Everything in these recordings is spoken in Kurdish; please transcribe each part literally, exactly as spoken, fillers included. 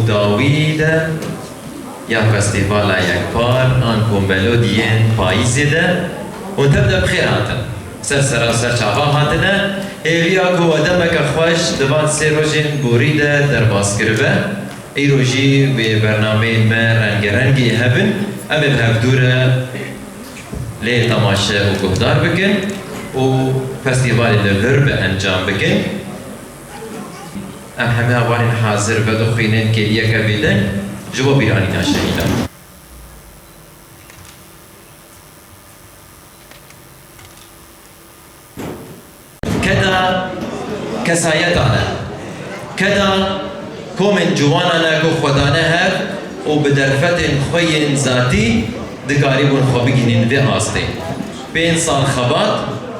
Dawî de ya Festîvala Yekpar an ku melodiyên payîzê de hûn tev de bi xêr hatin. Ser sera ser çava hatine. Hêviya ku we demeke xweş di van sê rojên borî de derbas kiribe. Îro jî wê bernameyên me rengerengî hebin. Em ê bi hevdû re lê temaşe û guhdar bikin û festîvalê li vir bi encam bikin. Em heme hevalên hazir vedixwînin kêliyeke bêdeng ji bo bîranîna şehîdan. Keda kesayetan e. Keda komên ciwanan e ku xwe dane hev û bi derfetên xwe yên zatî dikarîbûn xwe bigihînin vê astê. Pênc sal xebat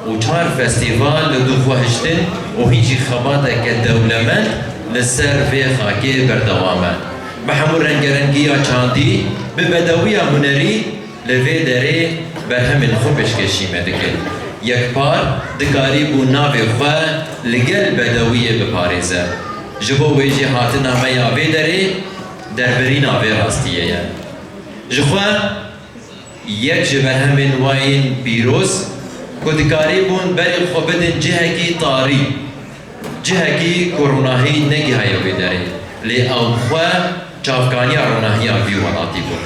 û çar festîval li dû xwe hiştin û hîn jî xebateke dewlemend li ser vê xakê berdewam e. Bi hemû rengerengiya çandî, bi bedewiya hunerî li vê derê berhemên xwe pêşkêşî me dikin. Yekpar dikarîbû navê xwe li gel bedewiyê biparêze. Ji bo wê jî hatina me ya vê derê derbirîna vê rastiyê ye. Ji xwe Yek ji berhemên wayên pîroz ku dikarîbûn berê xwe bidin cihekî tarî, cihekî ku ronahî negihaye wê derê, lê ew bi xwe çavkaniya ronahiya vî welatî bûn.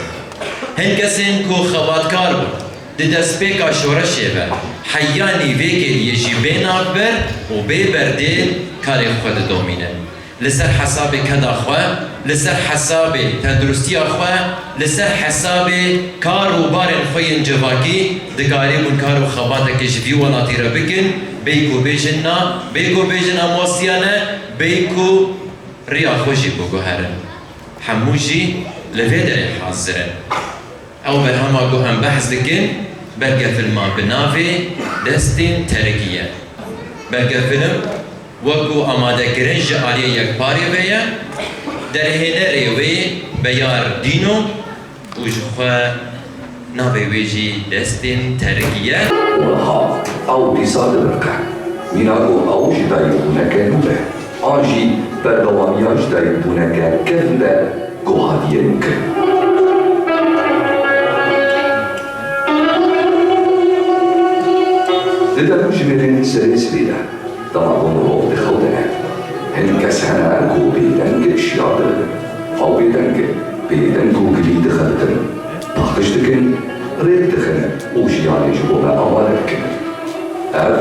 Hin kesên ku xebatkar bûn, di destpêka şoreşê ve heyanî vê kêliyê jî bê navber û bê berdêl karê xwe didomînin. Li ser hesabê keda xwe, li ser hesabê tenduristiya xwe, li ser hesabê kar û barên xwe yên civakî dikarîbûn kar û xebatekê ji vî welatî re bikin, bêyî ku bêjin na, bêyî ku bêjin em westiya ne, bêyî ku riya xwe jî biguherin. Hemû jî li vê derê hazir in. Ew berhema ku em behs dikin, belgefilma bi navê Destên Terikî ye. Belgefilm wekî amadekirin ji aliyê Yekparê ve ye, derhênerê wê Beyar Dîno û ji xwe navê wê jî Destên Terikî ye. Û niha ew dîsa dibiriqe. Mîna ku ew ji dayikbûneke nû be, an jî berdewamiya ji dayikbûneke kevn be ku hatiye nûkirin. Di dem û jimêrên serê sibê de, dema ku mirov di xew de ne, hin kes hene ku bêdeng şiyar dibin. Ew bêdeng, bêdeng û gilî dixebitin, paqij dikin, rêk dixin û jiyanê ji bo me amade dikin. Ev,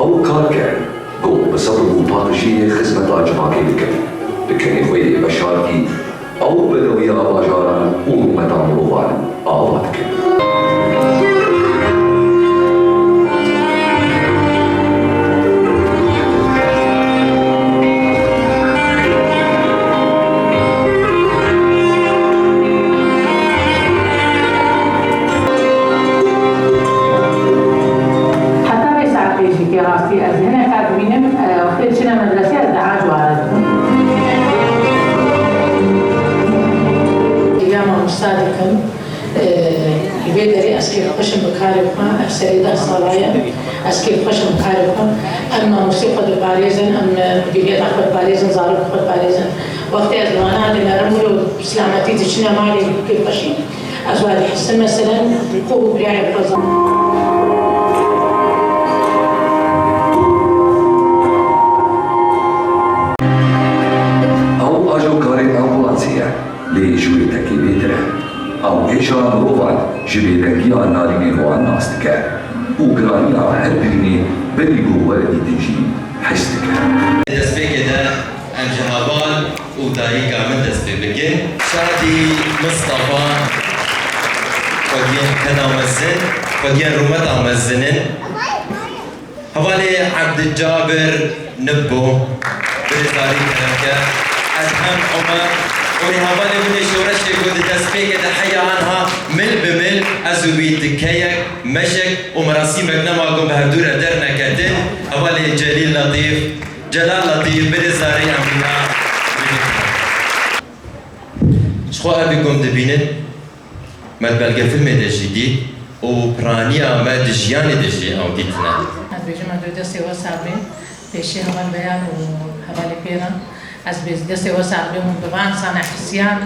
ew karker in ku bi sebr û paqijiyê xizmeta civakê dikin. Bi kenê xwe yê veşartî, ew bedewiya bajaran û rûmeta mirovan ava dikin. Heta vê saetê jî, pê rastî ez hinek kat dibînim, e, wextê diçine medresê ez dehar ji wan re dibim. Ya mamosta dikim, e, li vê derê ez kêfxweş im bi karê xwe, ev serê deh sala ye, ez kêfxweş im bi karê xwe. Em mamostê xwe diparêzin, em, e, mudiriyeta xwe diparêzin, zarok xwe diparêzin. Wextê ez li wana dinêrim, wilo bi silametî diçine malê, kêfxweşî. Ez wa dihîsim, meselen, ku birayê xwe zan. Ew ajokarê ambulansê ye, lê ji wê tekê bêtir e. Ew êşa mirovan ji bêdengiya narînên wan nas dike û giraniya her birînê berî ku were dîtin jî his dike. Destpêkê de Em ji heval û dayika min dest pê bikin. Şadî Mistefa, xwediyên keda mezin, xwediyên rûmeta mezin in. Hevalê Ebdicabir Nibbo, birêzdarî kerem ke, Edhem Omer û rêhevalê min ê şoreşê ku di destpêkê de heya anha mil bi mil ez û wî tikeyek, meşek û merasîmek nema ku bi hevdû re derneketin, hevalê Celîl Letîf, Celal Letîf, birêzdarî em bîna. Ji xwe evî ku em dibînin, me di belgefilmê de jî dît û piraniya me di jiyanê de jî ew dîtine. Ez dibêjim em dê destê we sax bê. Pêşî heval Beyan û hevalê Pêran. Ez bê destê we sax bê hûn bi van insana hisiyan.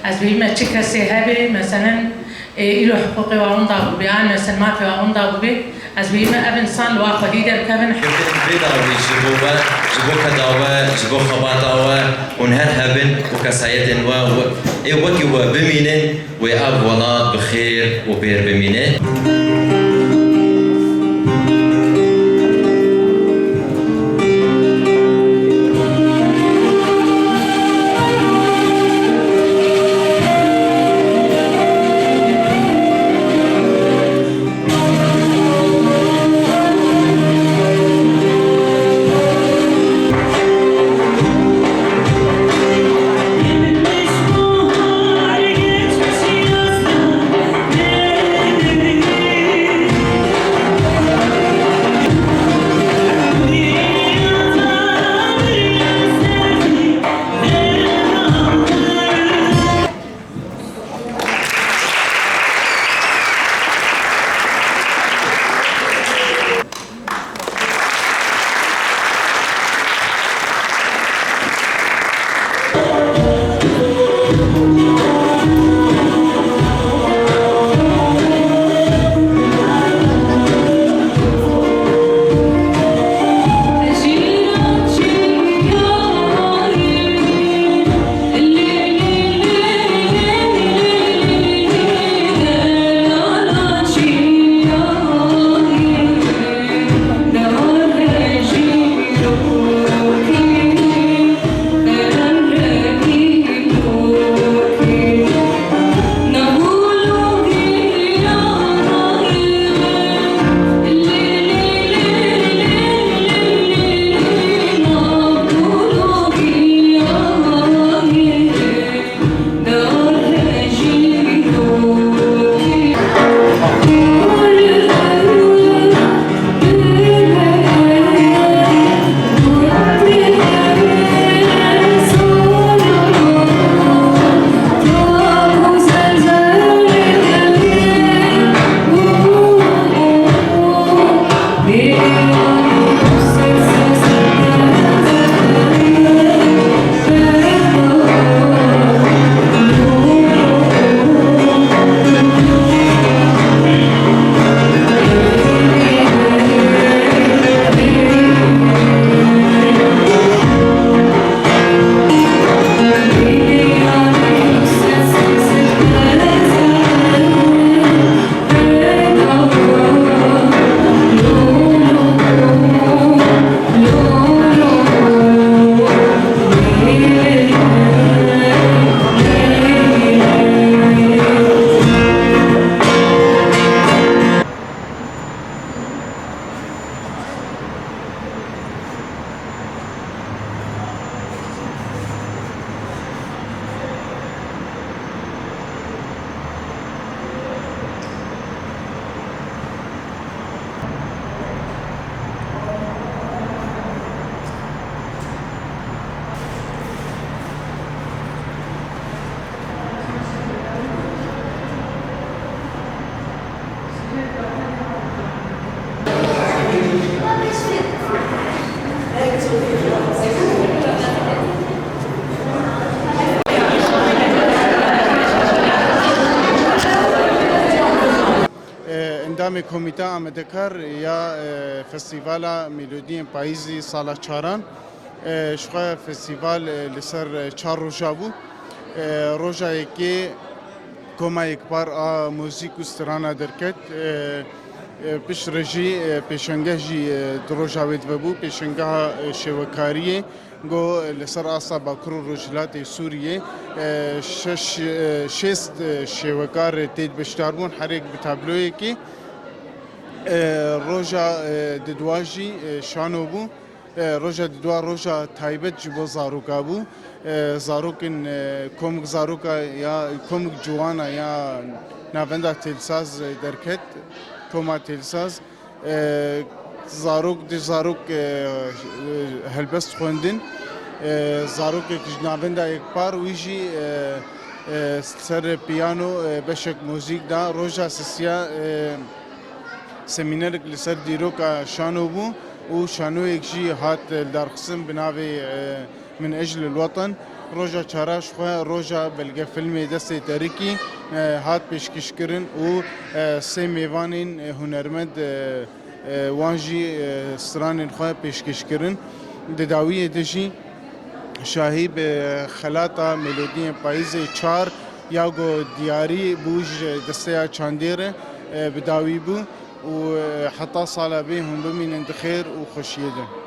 Ez bêjime çi kesê hebe, meselen, ê, îro hiqûqê wa winda bûbê, an, meselen, mafê wa winda bûbê, ez bêjime ev insan li wa xwedî derkevin. Kevin vê dawî ji bo we, ji bo keda we, ji bo xebata we hûn her hebin û kesayetên we, we, ê wekî we bimînin. Wê ev welat bi xêr û bêr bimîne. Endamê Komîteya Amadekar ya, e, Festîvala Melodiyên Payîzî sala çaran. E, ji xwe festîval, e, li ser, e, çar roja bû. E, roja yekê Koma Yekpar a muzîk û strana derket. E, e, piştre jî, e, pêşengeh jî, e, di roja wê de vebû. Pêşengeha, e, şêwekariyê. Go li ser asta Bakur û Rojhilatê Sûriyê, e, şeş, e, şêst, e, şêwekar tê de beşdar bûn, herêk bi tabloyekê. E, roja, e, didwa jî, e, şano bû. E, roja didwa roja taybet ji bo zaroka bû. E, zarokên, e, komik zaroka ya, komik ciwana ya navenda Têlsaz, e, derket, koma Têlsaz. E, zarok, di zarok, e, e, helbest xwendin. E, zarokek ji navenda Yekpar, wî jî, e, e, ser piyano, e, beşek muzîk da. Roja sisiya, e, semînerek li ser dîroka şano bû û şanoyek jî hat, e, lidarxistin bi navê, e, Min Eclil Weten, roja çara ji xwe roja belgefilmê Destê Terikî, e, hat pêşkêşkirin û, e, sê mêvanên, e, hunermend, e, e, wan jî, e, stranên xwe pêşkêş kirin. Di dawiyê de jî şahî bi xelata Melodiyên Payîzê çar ya ku diyarî bû ji desteya çandê re, e, bi dawî bû û, e, heta sala bê hûn bimînin di xêr û xweşiyê de.